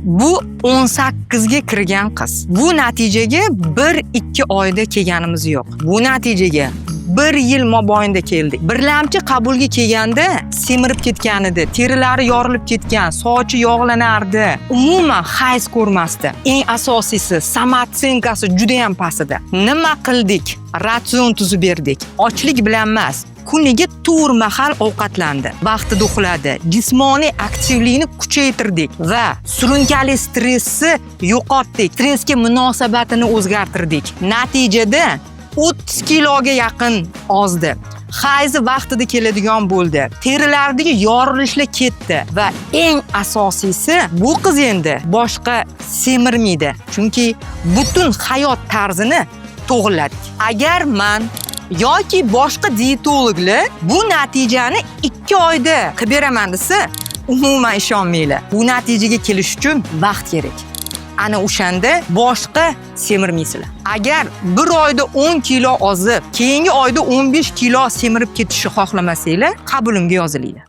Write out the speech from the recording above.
Bu 18 ga kirgan qiz. Bu natijaga 1-2 oyda kelganimiz yo'q. Bu natijaga bir yil mobaynida keldik. Birlamchi qabulga kelganda semirib ketgan edi, terilari yorilib ketgan, sochi yog'lanardi, umuman hayz ko'rmasdi. Eng asosiysi, самооценка si juda ham past edi. Nima qildik? Ratsion tuzib berdik. Ochlik bilan emas, kuniga 4 mahal ovqatlandi, vaqtida uxladi, jismoniy aktivlikni kuchaytirdik va surunkali stressni yo'qotdik, stressga munosabatini o'zgartirdik. Natijada 30 kiloga yaqin ozdi. Hayzi vaqtida keladigan bo'ldi. Terilardagi yorilishlar ketdi va eng asosiysi, bu qiz endi boshqa semirmaydi. Chunki butun hayot tarzini to'g'riladik. Agar man yoki boshqa dietologlar bu natijani 2 oyda qilib beraman desa, umuman ishonmanglar. Bu natijaga kelish uchun vaqt kerak. Ana o'shanda boshqa semirmaysizlar. Agar bir oyda 10 kilo ozib, keyingi oyda 15 kilo semirib ketishni xohlamasanglar, qabulimga yozilinglar.